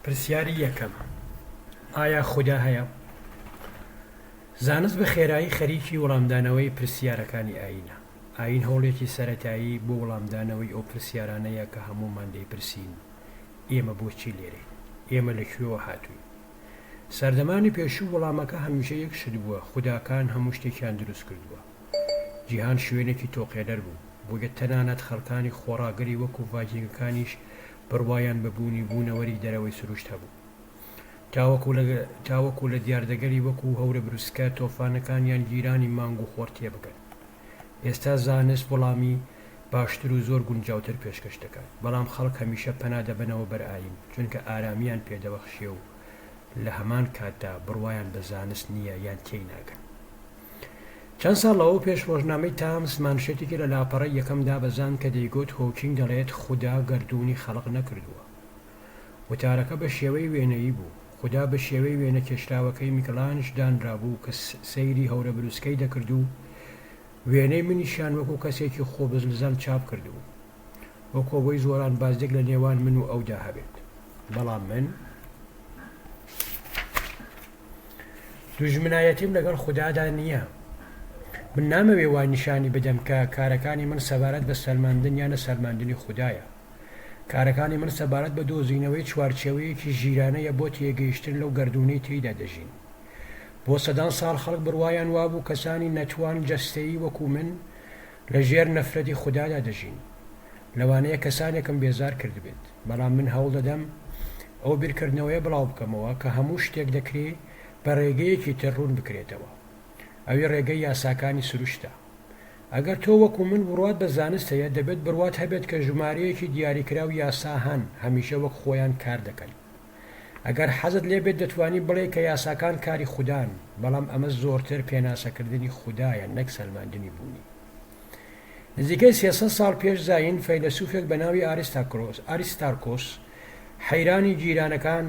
پرسیاری یەکەم، ئایا خودا هەیە؟ زانست بە خێرایی خەریکی وەڵامدانەوەی پرسیارەکانی ئایینە. ئایین هەوڵێکی سەرەتایی بۆ وەڵامدانەوەی ئەو پرسیارانەیە کە هەموومان دەیپرسین، ئێمە بۆچی لێرەین؟ ئێمە لە کوێوە هاتووین؟ سەردەمانی پێشوو وەڵامەکە هەمیشە یەک شت بووە، خوداکان هەموو شتێکیان دروست کردووە. جیهان شوێنێکی تۆقێنەر بوو، بۆیە تەنانەت خەڵکانی خۆڕاگری وەکو ڤایکینگەکانیش بڕوایان بە بوونی بوونەوەری دەرەوەی سروشت هەبوو. تاوەکو لە تاوەکو لە دیاردەگەلی وەکو هەورەبروسکە، تۆفانەکان یان گیرانی مانگ و خۆر تێبگەن. ئێستا زانست وەڵامی باشتر و زۆر گونجاوتر پێشکەش دەکات، بەڵام خەڵک هەمیشە پەنا دەبەنەوە بەر ئایین، چونکە ئارامییان پێدەبەخشێ و لە هەمان کاتدا بڕوایان بە زانست نییە یان تێی ناگەن. چەند ساڵ لەوەو پێش ڕۆژنامەی تایمز مانشێتێکی لە لاپەڕەی یەکەم دابەزاند کە دەیگوت هۆکینگ دەڵێت خودا گەردوونی خەڵق نەکردووە. وتارەکە بە شێوەی وێنەیی بوو. خودا بە شێوەی وێنە کێشراوەکەی میکلانج دانرابوو کە سەیری هەورەبروسکەی دەکرد و وێنەی منیشیان وەکو کەسێکی خۆبزلزان چاپ کردبوو. وەکو ئەوەی زۆرانبازیەک لە نێوان من و ئەودا هەبێت. بەڵام من. دوژمنایەتیم لەگەڵ خودادا نییە. من نامەوێ وا نیشانی بدەم کە کارەکانی من سەبارەت بە سەلماندن یان نەسەلماندنی خودایە. کارەکانی من سەبارەت بە دۆزینەوەی چوارچێوەیەکی ژیرانەیە بۆ تێگەیشتن لەو گەردوونەی تێیدا دەژین. بۆ سەدان ساڵ خەڵک بڕوایان وابوو کەسانی نەتوان جەستەیی وەکو من لە ژێر نەفرەتی خودادا دەژین. لەوانەیە کەسانێکم بێزار کردبێت، بەڵام من هەوڵدەدەم ئەو بیرکردنەوەیە بڵاوبکەمەوە کە هەموو شتێک دەکرێ بە ڕێگەیەکی تر ڕوون بکرێتەوە. ئەوی ڕێگەی یاساکانی سروشتە. ئەگەر تۆ وەکو من بڕوات بە زانست هەیە، دەبێت بڕوات هەبێت کە ژمارەیەکی دیاریکراو یاسا هەن هەمیشە وەک خۆیان کار دەکەن. ئەگەر حەزت لێ بێت دەتوانی بڵێی کە یاساکان کاری خودان، بەڵام ئەمە زۆرتر پێناسەکردنی خودایە نەک سەلماندنی بوونی. نزیکەی 300 ساڵ پێش زایین فەیلەسوفێک بە ناوی ئاریستارکۆس حەیرانی گیرانەکان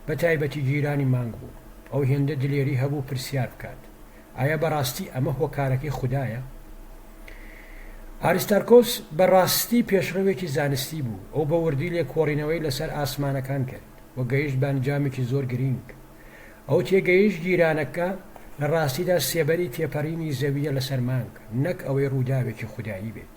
بە تایبەتی گیرانی مانگ بوو. ئەو هێندە دلێری هەبوو پرسیار بکات، ئایا بەڕاستی ئەمە هۆکارەکەی خودایە؟ ئاریستارکۆس بە ڕاستی پێشڕەوێکی زانستی بوو. ئەو بە وردی لێکۆڵینەوەی لەسەر ئاسمانەکان کرد و گەیشت بە ئەنجامێکی زۆر گرینگ. ئەو تێگەیشت گیرانەکە لە ڕاستیدا سێبەری تێپەڕینی زەوییە لەسەر مانگ، نەک ئەوەی ڕووداوێکی خودایی بێت.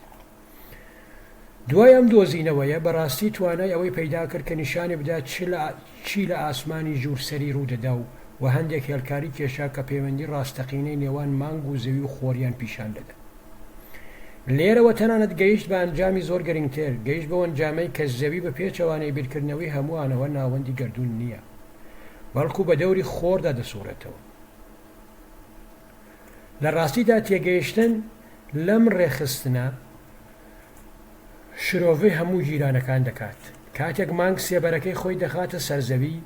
دوای ئەم دۆزینەوەیە بە ڕاستی توانای ئەوەی پەیدا کرد کە نیشانی بدات چ لە چی لە ئاسمانی ژوور سەری ڕوو دەدا و و هەندێک هێڵکاری کێشا کە پەیوەندی ڕاستەقینەی نێوان مانگ و زەوی و خۆریان پیشان دەدا. لێرەوە تەنانەت گەیشت بە ئەنجامی زۆر گرنگتر، گەیشت بەو ئەنجامەی کە زەوی بە پێچەوانەی بیرکردنەوەی هەمووانەوە ناوەندی گەردوون نییە، بەڵکو بە دەوری خۆردا دەسوڕێتەوە. لە ڕاستیدا تێگەیشتن لەم ڕێکخستنە شرۆڤەی هەموو گیرانەکان دەکات. کاتێک مانگ سێبەرەکەی خۆی دەخاتە سەر زەوی،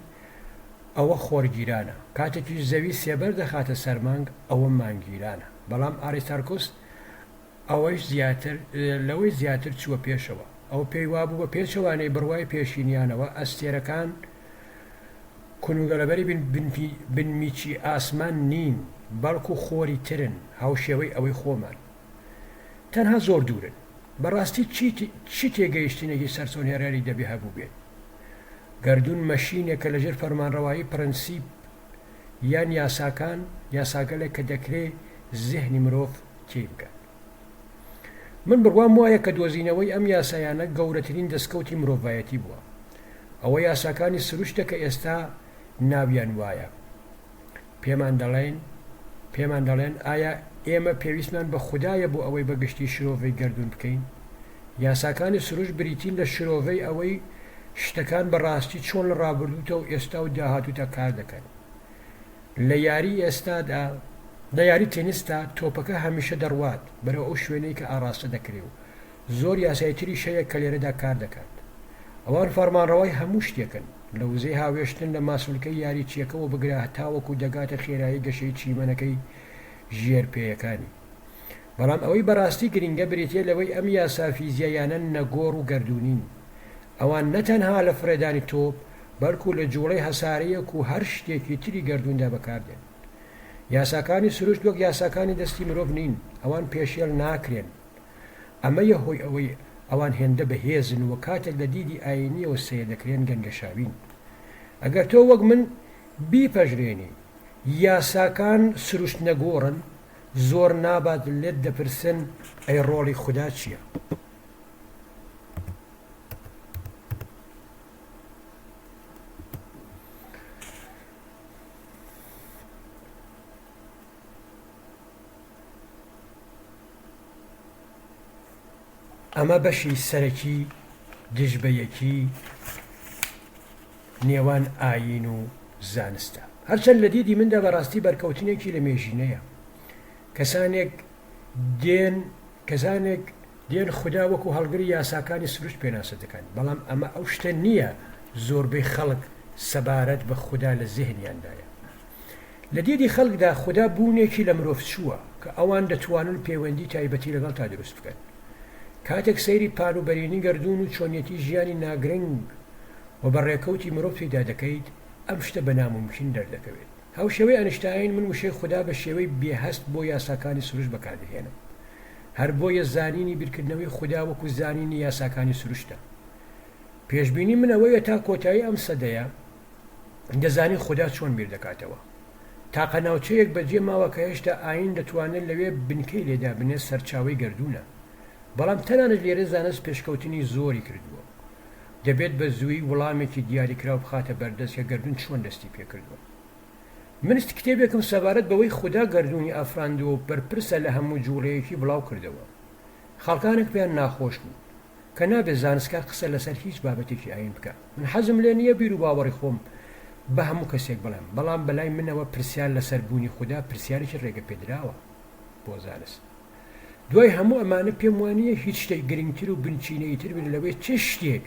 ئەوە خۆرگیرانە، کاتێکیش زەوی سێبەر دەخاتە سەر مانگ، ئەوە مانگگیرانە. بەڵام ئاریستارکۆس ئەوەیش زیاتر لەوەی زیاتر چووە پێشەوە. ئەو پێی وابوو بە پێچەوانەی بڕوای پێشینیانەوە، ئەستێرەکان کونوگەلەبەری بنمیچی ئاسمان نین، بەڵکو خۆری ترن، هاوشێوەی ئەوەی خۆمان. تەنها زۆر دوورن. بەڕاستی چی چ تێگەیشتنێکی سەرسوڕهێنەری دەبێ هەبووبێت؟ گەردوون مەشینێکە لەژێر فەرمانڕەوایی پرەنسیپ یان یاساکان، یاساگەلێک کە دەکرێ زێهنی مرۆڤ تێی بگات. من بڕوام وایە کە دۆزینەوەی ئەم یاسایانە گەورەترین دەستکەوتی مرۆڤایەتی بووە. ئەوە یاساکانی سروشتە کە ئێستا ناویان وایە. پێمان دەڵێن پێمان دەڵێن ئایا ئێمە پێویستمان بە خودایە بۆ ئەوەی بە گشتی شرۆڤەی گەردوون بکەین؟ یاساکانی سروشت بریتین لە شرۆڤەی ئەوەی شتەکان بە ڕاستی چۆن لە ڕابردووتا و ئێستا و داهاتووتا کار دەکەن. لە یاری ئێستادا لە یاری تێنسدا تۆپەکە هەمیشە دەڕوات بەرەو ئەو شوێنەی کە ئاڕاستە دەکرێ و زۆر یاسای تریش هەیە کە لێرەدا کار دەکات. ئەوان فەرمانڕەوای هەموو شتێکن، لە وزەی هاوێشتن لە ماسولکەی یاریچییەکەوە بگرە هەتاوەکو دەگاتە خێرایی گەشەی چیمەنەکەی ژێر پێیەکانی. بەڵام ئەوەی بەڕاستی گرنگە بریتییە لەوەی ئەم یاسا فیزیاییانە نەگۆڕ و گەردوونین. ئەوان نە تەنها لە فڕێدانی تۆپ، بەڵکو لە جوڵەی هەسارەیەک و هەر شتێکی تری گەردووندا بەکاردێن. یاساکانی سروشت وەک یاساکانی دەستی مرۆڤ نین، ئەوان پێشێل ناکرێن. ئەمەیە هۆی ئەوەی ئەوان هێندە بەهێزن و کاتێک لە دیدی ئایینییەوە سەیر دەکرێن گەنگەشاوین. ئەگەر تۆ وەک من بیپەژرێنی یاساکان سروشت نەگۆڕن، زۆر نابات لێت دەپرسن ئەی ڕۆڵی خودا چییە؟ ئەمە بەشی سەرەکی دژ بە یەکی نێوان ئایین و زانستە. هەرچەند لە دیدی مندا بەڕاستی بەرکەوتنێکی لە مێژینەیە. کەسانێک دێن کەسانێک دێن خودا وەکو هەڵگری یاساکانی سروشت پێناسە دەکەن، بەڵام ئەمە ئەو شتە نییە زۆربەی خەڵک سەبارەت بە خودا لە زێهنیاندایە. لە دیدی خەڵکدا خودا بوونێکی لە مرۆڤ چووە کە ئەوان دەتوانن پەیوەندی تایبەتی لەگەڵتا دروست بکەن. کاتێک سەیری پان و بەرینی گەردوون و چۆنیەتی ژیانی ناگرنگ و بە ڕێکەوتی مرۆڤ تێیدا دەکەیت، ئەم شتە بە نامومکین دەردەکەوێت. هاوشێوەی ئەنشتاین من وشەی خودا بە شێوەی بێ هەست بۆ یاساکانی سروشت بەکاردەهێنم. هەر بۆیە زانینی بیرکردنەوەی خودا وەکو زانینی یاساکانی سروشتە. پێشبینی من ئەوەیە تا کۆتایی ئەم سەدەیە دەزانین خودا چۆن بیردەکاتەوە. تاقە ناوچەیەک بەجێ ماوە کە هێشتا ئایین دەتوانێت لەوێ بنکەی لێ دابنێت سەرچاوەی گەردوونە. بەڵام تەنانەت لێرە زانست پێشکەوتنی زۆری کردووە. دەبێت بە زوویی وڵامێکی دیاریکراو بخاتە بەردەست کە گەردوون چۆن دەستی پێکردووە. من کتێبێکم سەبارەت بەوەی خودا گەردوونی ئافراندووە و بەرپرسە لە هەموو جووڵەیەکی بڵاو کردەوە. خەڵکانێک پێیان ناخۆش بوو کە نابێت زانستکار قسە لەسەر هیچ بابەتێکی ئایین بکات. من حەزم لێ نییە بیروباوەڕی خۆم بە هەموو کەسێک بڵێم، بەڵام بەلای منەوە پرسیار لەسەر بوونی خودا پرسیارێکی ڕێگەپێدراوە بۆ زانست. دوای هەموو ئەمانە پێم وانییە هیچ شتێک گرنگتر و بنچینەییتر بێت لەوەی چ شتێک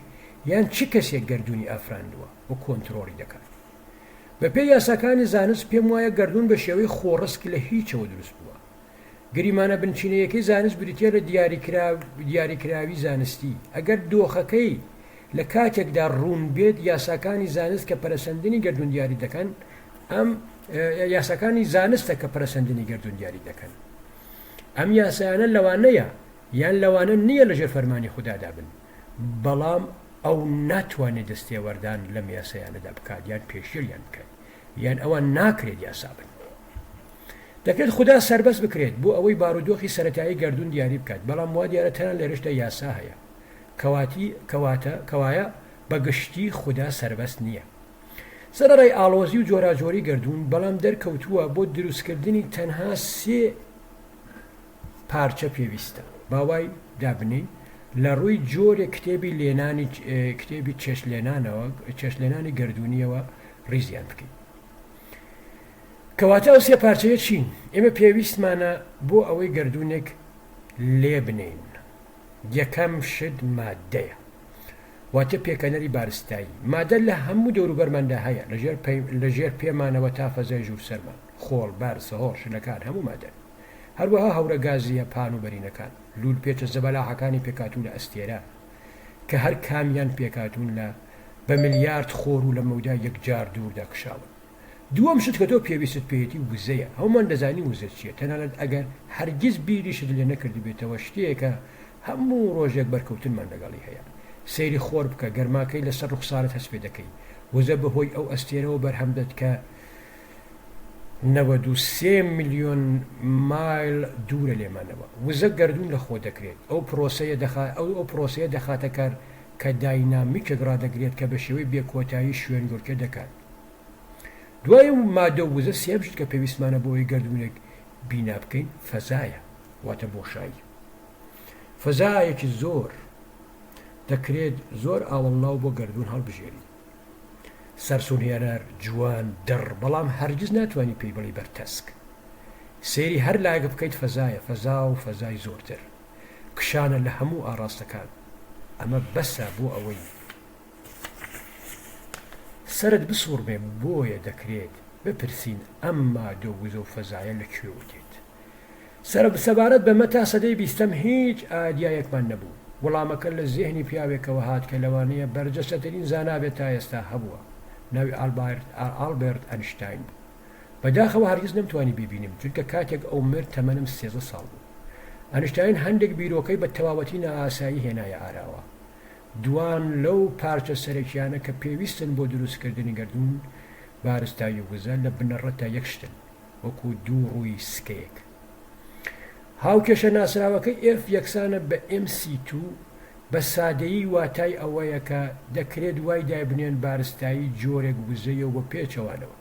یان چ کەسێک گەردوونی ئافراندووە و کۆنترۆڵی دەکات. بەپێی یاساکانی زانست پێم وایە گەردوون بە شێوەی خۆڕسک لە هیچەوە دروست بووە. گریمانە بنچینەیەکەی زانست بریتییە لە دیاریکراوی زانستی. ئەگەر دۆخەکەی لە کاتێکدا ڕوون بێت، یاساکانی زانست کە پەرەسەندنی گەردوون دیاری دەکەن، ئەم یاساکانی زانستە کە پەرەسەندنی گەردوون دیاری دەکەن. ئەم یاسایانە لەوانەیە یان لەوانە نییە لەژێر فەرمانی خودادا بن، بەڵام ئەو ناتوانێت دەستێوەردان لەم یاسایانەدا بکات یان پێشێلیان بکات یان ئەوان ناکرێت یاسا بن. دەکرێت خودا سەربەست بکرێت بۆ ئەوەی بارودۆخی سەرەتایی گەردوون دیاری بکات، بەڵام وا دیارە تەنان لێرەشدا یاسا هەیە. کەواتی کەواتە کەوایە بە گشتی خودا سەربەست نییە. سەرەڕای ئاڵۆزی و جۆراجۆری گەردوون، بەڵام دەرکەوتووە بۆ دروستکردنی تەنها سێ پارچە پێویستە. با وای دابنێین لە ڕووی جۆرێک کتێبی لێنانی کتێبی چێشتلێنانەوە چێشتلێنانی گەردوونییەوە ڕیزیان بکەین. کەواتە ئەو سێ پارچەیە چین؟ ئێمە پێویستمانە بۆ ئەوەی گەردوونێک لێ بنێین. یەکەم شت ماددەیە. واتە پێکهێنەری بارستایی. مادە لە هەموو دەوروبەرماندا هەیە، لە ژێر پێ لە ژێر پێمانەوە تا فەزای ژوور سەرمان. خۆڵ، بار، سەهۆڵ، شلەکان، هەموو مادەن. هەروەها هەورە گازییە پان و بەرینەکان، لوولپێچە زەبەلاحەکانی پێکهاتوو لە ئەستێرە، کە هەر کامیان پێکهاتوون لە بە ملیارد خۆر و لە مەودای یەکجار دووردا کشاون. دووەم شت کە تۆ پێویستت پێیەتی وزەیە، هەموومان دەزانین وزە چییە، تەنانەت ئەگەر هەرگیز بیریشت لێ نەکردبێتەوە شتێکە هەموو ڕۆژێک بەرکەوتنمان لەگەڵی هەیە. سەیری خۆر بکە، گەرماکەی لەسەر ڕوخسارت هەست پێ دەکەی. وزە بەهۆی ئەو ئەستێرەوە بەرهەم دەت کە 93 ملیۆن مایل دوورە لێمانەوە. وزە گەردوون لەخۆ دەگرێت، ئەو پرۆسەیە ئەو پرۆسەیە دەخاتە کار کە داینامیکێک ڕادەگرێت کە بە شێوەی بێکۆتایی شوێنگۆرکێ دەکات. دوای مادە و وزە سێیەم شت کە پێویستمانە بۆ ئەوەی گەردوونێک بینا بکەین فەزایە واتە بۆشایی. فەزایەکی زۆر دەکرێت زۆر ئاوەڵناو بۆ گەردوون هەڵبژێری. سەرسوڕهێنەر، جوان، دڕ، بەڵام هەرگیز ناتوانی پێی بڵێی بەرتەسک. سەیری هەر لایەک بکەیت فەزایە، فەزا و فەزای زۆرتر. کشانە لە هەموو ئاڕاستەکان. ئەمە بەسە بۆ ئەوەی. سەرت بسوڕمێ بۆیە دەکرێت بپرسین ئەم مادە و وزە و فەزایە لە کوێوە دێت؟ سەبارەت بەمە تا سەدەی بیستەم هیچ ئایدیایەکمان نەبوو. وەڵامەکە لە زێهنی پیاوێکەوە هات کە لەوانەیە بەرجەستەترین زانا بێت تا ئێستا هەبووە، ناوی ئالبێرت ئەنشتاین بوو. بەداخەوە هەرگیز نەمتوانی بیبینم، چونکە کاتێک ئەو مرد تەمەنم 13 ساڵ بوو. ئەنشتاین هەندێک بیرۆکەی بە تەواوەتی نائاسایی هێنایە ئاراوە. دوان لەو پارچە سەرەکیانە کە پێویستن بۆ دروستکردنی گەردوون، بارستایی و وزە، لە بنەڕەتدا یەک شتن، وەکو دوو ڕووی سکەیەک. هاوکێشە ناسراوەکەی F یەکسانە بە mc two، بە سادەیی واتای ئەوەیە کە دەکرێت وای دایبنێن بارستایی جۆرێک وزەیە و بە پێچەوانەوە.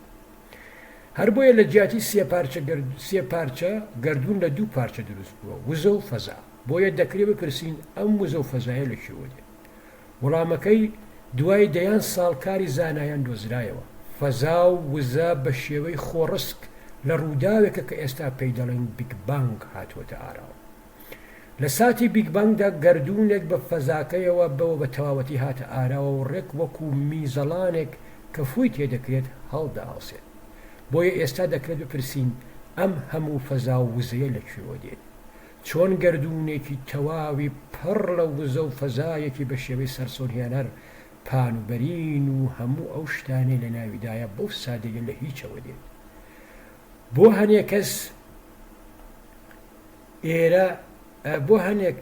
هەر بۆیە لە جیاتی سێ پارچە سێ پارچە، گەردوون لە دوو پارچە دروست بووە، وزە و فەزا. بۆیە دەکرێ بپرسین ئەم وزە و فەزایە لە کوێوە دێن؟ وڵامەکەی دوای دەیان ساڵ کاری زانایان دۆزرایەوە. فەزا و وزە بە شێوەی خۆڕسک لە ڕووداوێکە کە ئێستا پێی دەڵێن بیگ بانگ هاتووەتە ئاراوە. لە ساتی بیگ بانگدا گەردوونێک بە فەزاکەیەوە بەوە بە تەواوەتی هاتە ئاراوە و ڕێک وەکوو میزەڵانێک کە فووی تێدەکرێت هەڵدەئاوسێت. بۆیە ئێستا دەکرێت بپرسین ئەم هەموو فەزا و وزەیە لە کوێوە دێت؟ چۆن گەردوونێکی تەواوی پڕ لە وزە و فەزایەکی بە شێوەی سەرسوڕهێنەر پان و بەرین و هەموو ئەو شتانەی لە ناویدایە بەو سادەیە لە هیچەوە دێت؟ بۆ هەنێ کەس ئێرە بۆ هەنێک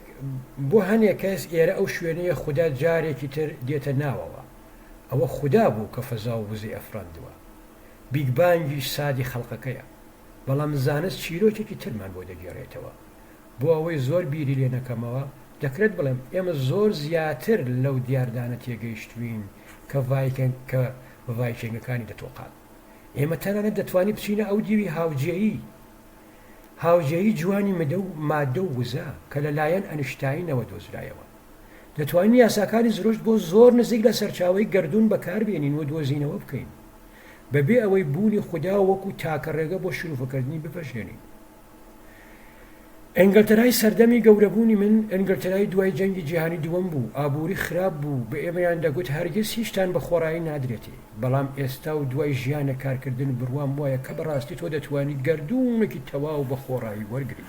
بۆ هەنێ کەس ئێرە ئەو شوێنەیە خودا جارێکی تر دێتە ناوەوە. ئەوە خودا بوو کە فەزا و وزەی ئەفراندووە. بیگ بانگیش سادی خەڵقەکەیە. بەڵام زانست چیرۆکێکی ترمان بۆ دەگێڕێتەوە. بۆ ئەوەی زۆر بیری لێ نەکەمەوە، دەکرێت بڵێم ئێمە زۆر زیاتر لەو دیاردانە تێگەیشتووین کە ڤایکەنگ کە ڤایکینگەکانی دەتۆقاند. ئێمە تەنانەت دەتوانین بچینە ئەو دیوی هاوجێیی هاوجێیی جوانی مدە و ماددە و وزە کە لە لایەن ئەنشتاینەوە دۆزرایەوە. دەتوانین یاساکانی زروشت بۆ زۆر نزیک لە سەرچاوەی گەردوون بەکاربێنین و دۆزینەوە بکەین. بەبێ ئەوەی بوونی خودا وەکو تاکە ڕێگە بۆ شروفەکردنی بپەژرێنین. ئینگلتەرای سەردەمی گەورەبوونی من، ئینگلتەرای دوای جەنگی جیهانی دووەم بوو، ئابووری خراپ بوو، بە ئێمەیان دەگوت هەرگیز هیچتان بە خۆڕایی نادرێتێ، بەڵام ئێستا و دوای ژیانێک کارکردن بڕوام وایە کە بەڕاستی تۆ دەتوانی گەردوونێکی تەواو بە خۆڕایی وەرگری.